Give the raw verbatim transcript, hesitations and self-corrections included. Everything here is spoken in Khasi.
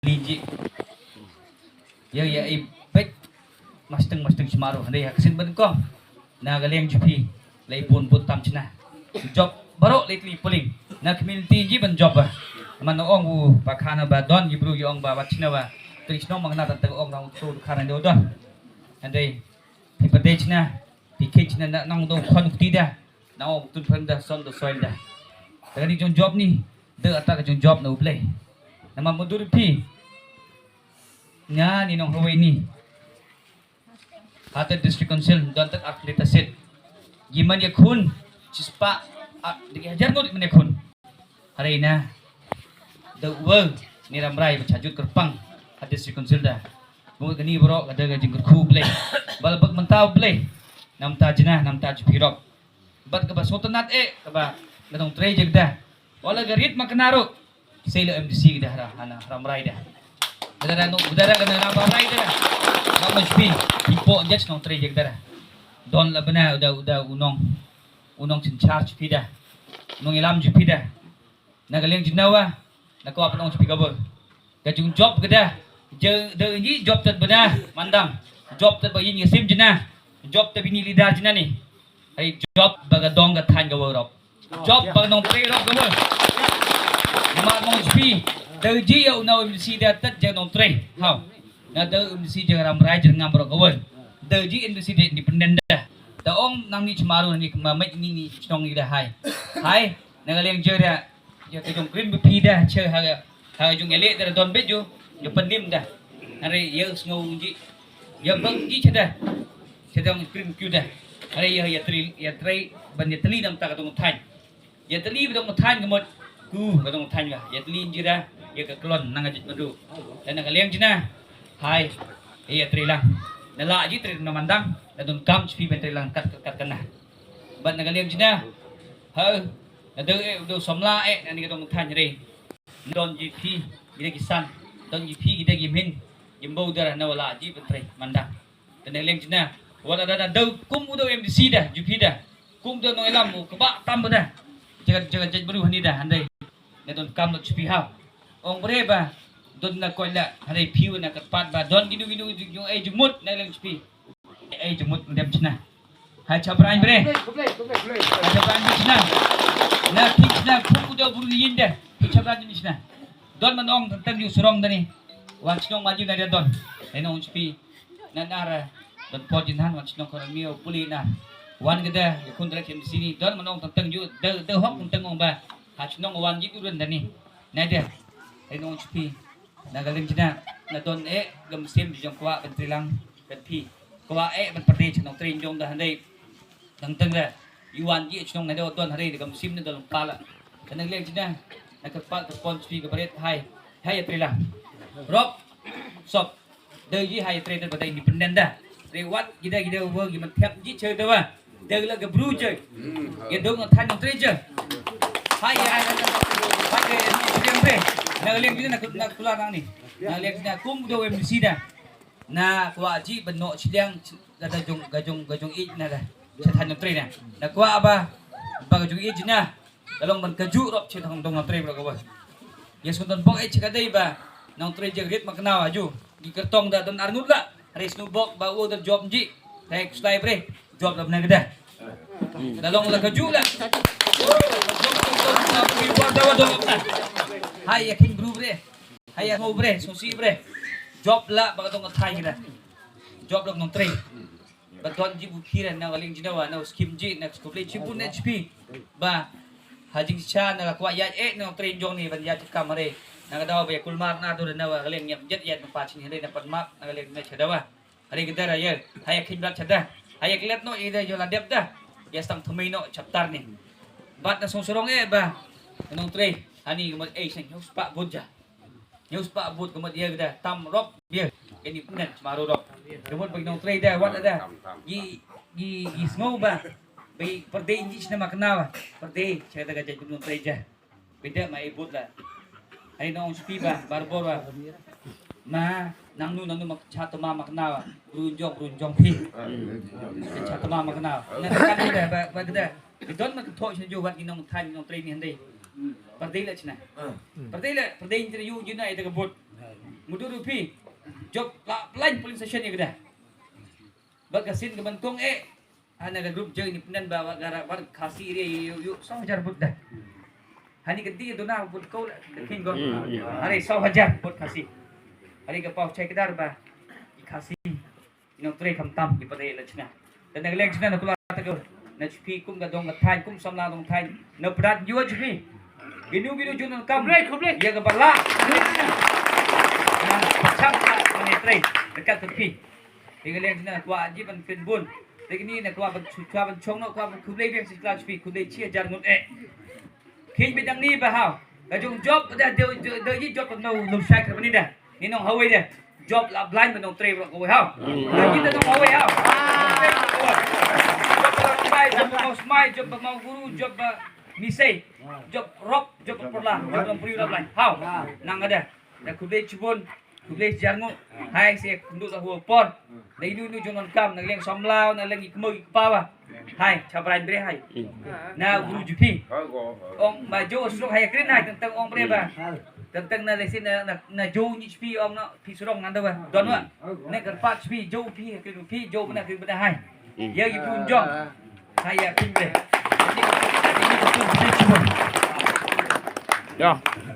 Ïa ïa i pek masting masting smaru hynrei ha ka sien ban kong na ka liang jong phi lei bun bun tam chna. Jop baroh lei tli puling na community ji ban jop ba. Man ong u ba khana ba don ji bru ji ong ba wat chna ba. Tri shnong mangna tan tang ong nang tu khana do don. Hynrei phi pate chna phi khe chna na nang do khon kti da. Na ong tun phan da son do soil da. Tang ni jong jop ni de ata ka jong jop na u Blei. Nama mudur phi. Nga ni nong hawai ni. Hata District Council don tak arklita sit. Giman ya khun chispa digi hajar ngut man ya khun. Hari na da uwa ni ramrai ba chajut kerpang ha District Council da. Bunga kani borok ada ga jingkerkhu Blei. Bal bak mentau Blei. Namta jina namta jupirok. Bad kaba sotanat eh kaba ngadong trei jagda. Wala ga rit makna ro. Sei lo M D C gda hara hana ramrai da. Gda ra no gda ra gna ramrai da. Ba mo spi. Ipo jach nong trei jagda. Don la bana uda uda unong. Unong chin charge pida. Unong ilam ju pida. Na ka liang jinawa na ka wap nong spi ka bor. Ka jung job gda. Je de ni job tat bana mandang. Job tat ba yin yasim jina. Job tat bini leader jina ni. Hai job ba ka dong ka than ka wor rok. Job ba nong trei rok ka wor. Nama nong spi. Dau ji ya unau M C da tat ja nong trei. Hau. Na dau M C ja ram rai ja ngam rok ka wor. Dau ji M C da independent da. Da ong nang ni chmaru ni kma mai ni ni chnong ni da hai. Hai. Na ka liang ja da. Ya ka jong krim bi phi da che ha ha jong ele da don bet ju. Ya penim da. Hari ya sngo ji. Ya bang ji che da. Che da krim kyu da. Hari ya ya tri ya tri ban ya tli dam ta ka dong than. Ya tli ba dong than ka mot. Ku ka dong than ba. Ya tli ji da. Ya ka klon nang ajit madu. Dan na ka liang jina. Hai. Ya tri lang. Na la ji tri na mandang. Na don kam chpi ban tri lang kat kat kana. Ban na ka liang jina. Ha. Na dau eh dau samla eh na ni ka dong than re. Don ji phi gida ki san. Don ji phi gida ki min. Jimbo dara na wala ji ban trei mandang. Tane leng jina. Wala da da dau kum u dau M D C da ju phi da. Kum dau nong ilam u kaba tam ba da. Jaga jaga jaj baru hani da handai. Na don kam lo ju phi ha. Ong bre ba. Don na koi la handai phi u na kat pat ba don ginu ginu ju ai jumut na leng ju phi. Ai jumut ndem chna. Hai chabrang bre. Hai chabrang bre chna. Na thik chna khuk uda buru yin de. Hai chabrang bre chna. Don man ong tang yu surong dani. Wan chnong maju na dia don. Ai nong spi. Na nara. Don po jin han wan chnong koran mio puli na. Wan gede ya kun direct sini. Don man ong tang yu de de hok tang ong ba. Ha chnong wan ji uren dani. Na dia. Ai nong spi. Na ka leng jina na don eh gam sim jong kwah ban trilang ban phi. Kwah eh ban pyrdi chnong trin jong da handai. Dang teng da yuan ji chnong na da don hari da gam sim na da long pala. Ka na leng jina na ka pal ka pon spi ka baret hai. Hai ya trilang. Rob sop. Da ji hai tri da ba da independent da. Rewat gida gida wo gi man thep ji che da wa. Dang la ka bru je. Ya dong than nong tre je. Hai ya. Hai ke ni siang pe. Na leng ni na na kula nang ni. Na leng na kum do M C da. Na kwa ji ban no siang da da jong ga jong ga jong ij na da. Sa than nong tre na. Na kwa ba ba ga jong ij na. Ka long ban ka ju rop che thong dong nong tre bro ka wa. Yes kun don bok ij ka dei ba. Nong tre je rit ma kna wa ju. Gi kertong da don arngut la. Ris nu bok ba u da job ji. Thanks lai bre. Job da bna gda. Da long la ka ju la. Hai ya king bru bre. Hai ya ngo bre, so si bre. Job la ba ka dong thai gda. Job da nong tre. Ba don ji bu phi ra na waling ji na wa na skim ji na skim le ji bu ne ji phi. Ba ha jing cha na kwa ya e na train jong ni ban ya kam re. Na ka daw ba ya kulmar na do na wa leng nyap jet ya na pa chin re na pan map na leng na cha dawa. Hari ka dara ya. Hai ya kin blat cha da. Hai ya klet no ida yo la dep da. Ya stang thumai no chaptar ni. Bat na song sorong e ba. Nong tre. Hani mo e seng spa bot ja. News pa bot ka mot ya da tam rop ya. Ini pnen chmaru rop. Ka mot bagi nong trei da wat da. Gi gi gi sngo ba. Bagi perde inji chna makna ba. Perde chna da ga jai nong trei ja. Bida ma e bot la. Ai nong spi ba barbor ba. Ma nang nu nang nu mak cha to ma makna ba. Brun jong brun jong phi. Cha to ma makna. Na kan da ba ba da. Don ma ka tho chna ju wat gi nong than nong trei ni handai. Perde la chna. Perde la perde inji yu ju na ida ka bot. Mudur u phi. Jop la plan polling station ïa ka da. Bad ka sien ka ban kong eh. Hana ka group jeng ni pynban ba wat gara wat Khasi area ïa ïa ïa saw hajar vote da. Hani ka ti duna vote ko la king go. Hari saw hajar vote Khasi. Hari ka paw chai kedar ba. Khasi. Nongtrei khamtam ki pyrthei la chna. Te na ka liang chna na kula ta ka na chipi kum ka dong ka thaiñ kum samla dong thaiñ. Na prat yu chipi. Binu binu jun nang kam. Khublei, khublei. Ïa ka barla. Na pacham ka na trei. Dekat tepi. Ïa ka liang chna kwa ji ban kren bun. Te kini na kwa ban chwa ban chong no kwa ban khublei biang si kla chipi khublei chi hajar ngut eh. Khinh bit dang ni ba haw. Ka jong jop da de de de ji jop no lum shai ka ni da. Ni nong hawei da. Jop la blind ba nong trei bro ko haw. Da ji da nong hawei haw. Jop ba bai jop ba mau smai jop ba mau guru jop ba misei. Jop rock jop ba porla jop ba puri la blind haw. Nang ada. Da khublei chibun. Khublei jarngu. Hai se kundu da huwa por. Da inu inu jong non kam na leng samlaw na leng ikmo ikpa ba. Hai chabran bre hai. Na guru jupi. Ong ba jo srong hai krin hai tentang ong bre ba. Tentang na lesi na na, na jo ni jupi ong na pi srong nanda ba. Don wa. Ne kan pat jupi jo pi krin pi jo bena krin bena hai. Ya ibu jong. Hai ya krin bre. Ini ini khublei chibun. Ya.